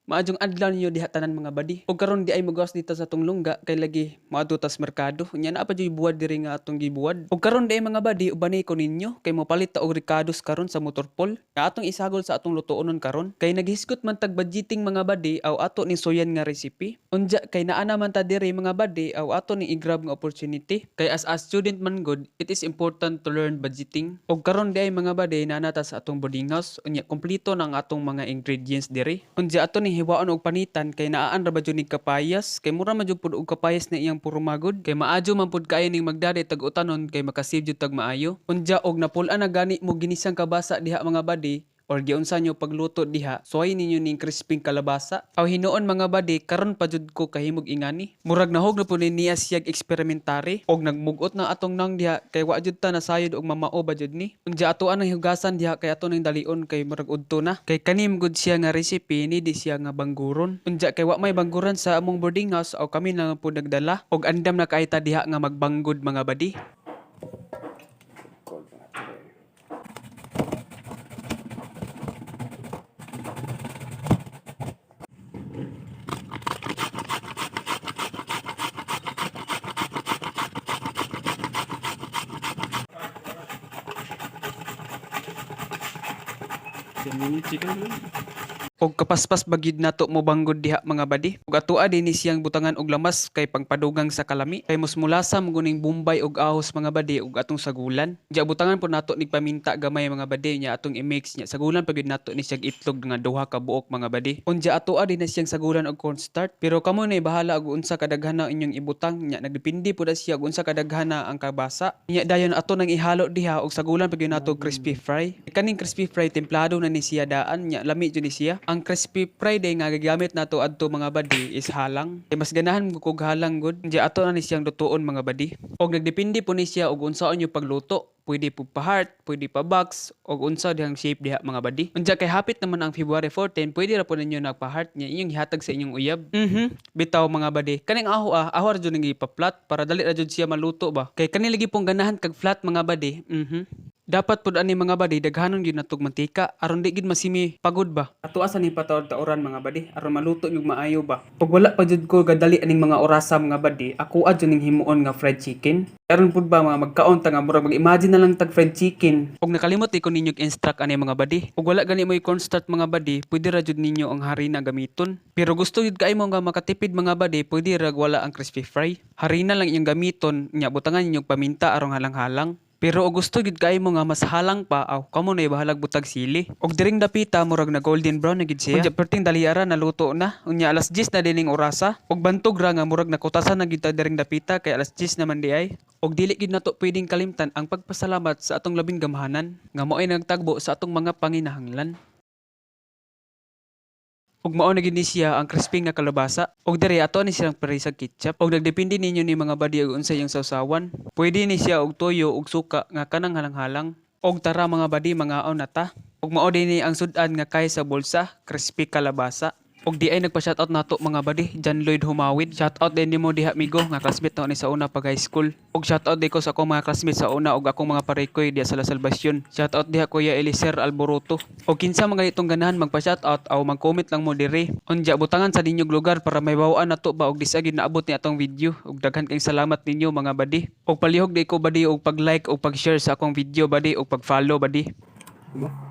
Maayong adlaw ninyo diha tanan, mga badi. Og karon di ay mogawas dito sa atong lungga kay lagi moadto tas merkado. Unya naa pa juy buwad diri nga atong gibuwad. Og karon di ay, mga badi, ubani ko ninyo kay mopalit ta og rekados karon sa Motorpool. Nga atong isagol sa atong lutuonon karon. Kay naghisgot man tag budgeting, mga badi, aw ato ni suyan nga recipe. Unja kay naa naman ta diri, mga badi, aw ato ni i-grab nga opportunity. Kay as a student man gud, it is important to learn budgeting. Og karon di ay, mga badi, naa na ta sa atong boarding house. Unya kompleto na ang atong mga ingredients diri. Unja ato ni hiwaon og panitan kay naaan ra ba jud nig kapayas, kay mura man jud pud og kapayas na iyang purmagod, kay maayo man pud kaayo ning magdali tag utanon kay makasave jud tag maayo. Unja og napul-an na gani mo ginisang kabasa diha, mga badi, or giunsa nyo pagluto diha, suway ninyo ning crispy kalabasa. Aw hinuon, mga badi, karon pa jud ko kahimog ingani. Murag nahog na pud ni niya siyag eksperimentary og nagmugot na atong nang diha kay wa jud ta nasayod og mamao ba jud ni. Unja ato anang hugasan diha kay ato nang dalion kay murag udto na. Kay kanim gud siya nga recipe ni di siya nga bangguron. Unja kay wa may bangguran sa among boarding house aw kami na lang pud nagdala og andam na kay ta diha nga magbanggod, mga badi. Cold na today. Chicken. Og kapaspas ba gyud nato mo banggod diha, mga badi. Og atoa din ni siyang butangan og lamas kay pangpadugang sa kalami. Kay mas mulasa mo guning bombay og ahos, mga badi, og atong sagulan. Diya butangan po nato nig paminta gamay, mga badi, nya atong i-mix, nya sagulan pa gyud nato ni siyang itlog nga duha ka buok, mga badi. Unya atoa din na siyang sagulan og cornstarch. Pero kamo na bahala og unsa kadaghan na inyong ibutang, nya nagdepende pud na siya og unsa kadaghan na ang kabasa. Nya dayon ato nang ihalo diha og sagulan pa gyud nato crispy fry. Kaning crispy fry, templado na ni siya daan, nya lami jud ni siya. Ang crispy fry day nga gigamit nato adto, mga badi, is halang. Kay mas ganahan mo kog halang gud. Diya ato na ni siyang lutuon, mga badi. Og nagdepende po ni siya og unsaon yung pagluto. Pwede po pa heart, pwede pa box, og unsa dihang shape diha, mga badi. Unja kay hapit naman ang February 14, pwede ra po ninyo nagpa-heart niya inyong gihatag sa inyong uyab. Bitaw, mga badi. Kaning aho ah, aho ra jud ning ipa-flat para dali ra jud siya maluto ba. Kay kani lagi pong ganahan kag flat, mga badi. Dapat pud ani, mga badi, daghanon gyud natog mantika aron di gid masimi pagod ba. Ato asa ni pataod-taoran, mga badi, aron maluto gyud maayo ba. Pag wala pa jud ko gadali aning mga orasa, mga badi, ako jud ning himuon nga fried chicken. Aron pud ba mga magkaon ta nga murag mag-imagine na lang tag fried chicken. Og nakalimot ko ninyo instruct ani, mga badi. Og wala gani mo i-cornstarch, mga badi, pwede ra jud ninyo ang harina gamiton. Pero gusto jud kay mo nga makatipid, mga badi, pwede ra wala ang crispy fry. Harina lang inyong gamiton, nya butangan ninyo paminta aron halang-halang. Pero og gusto gid kay mo nga mas halang pa, aw kamo na bahalag butag sili. Og diring dapita murag na golden brown na gid siya. Unya perting daliara naluto na. Unya alas 10 na dining orasa. Og bantog ra nga murag nakutasan na gid ta diring dapita kay alas 10 naman di ay. Og dili gid nato pwedeng kalimtan ang pagpasalamat sa atong labing gamhanan nga mao'y nagtagbo sa atong mga panginahanglan. Ug mao na gid ni siya ang crispy nga kalabasa. Og diri ato ni siyang parisag ketchup. Og nagdepende ninyo ni, mga badi, og unsa iyong sawsawan. Pwede ni siya og toyo ug suka nga kanang halang-halang. Og tara, mga badi, mangaon na ta. Ug mao din ni ang sud-an nga kay sa bulsa, crispy kalabasa. Og di ay nagpa-shoutout nato, mga badi, John Lloyd Humawid. Shoutout din nimo diha, migo, nga classmate nako ni sa una pag high school. Og shoutout di ko sa akong mga classmate sa una ug akong mga parekoy diha sa La Salvacion. Shoutout diha, Kuya Eliser Alboroto. Og kinsa mga itong ganahan magpa-shoutout aw mag-comment lang mo diri. Unja butangan sa ninyong lugar para may bawaan nato ba og disagid naabot ni atong video. Og daghan kayong salamat ninyo, mga badi. Og palihog di ko, badi, og pag-like og pag-share sa akong video, badi, og pag-follow, badi. Diba?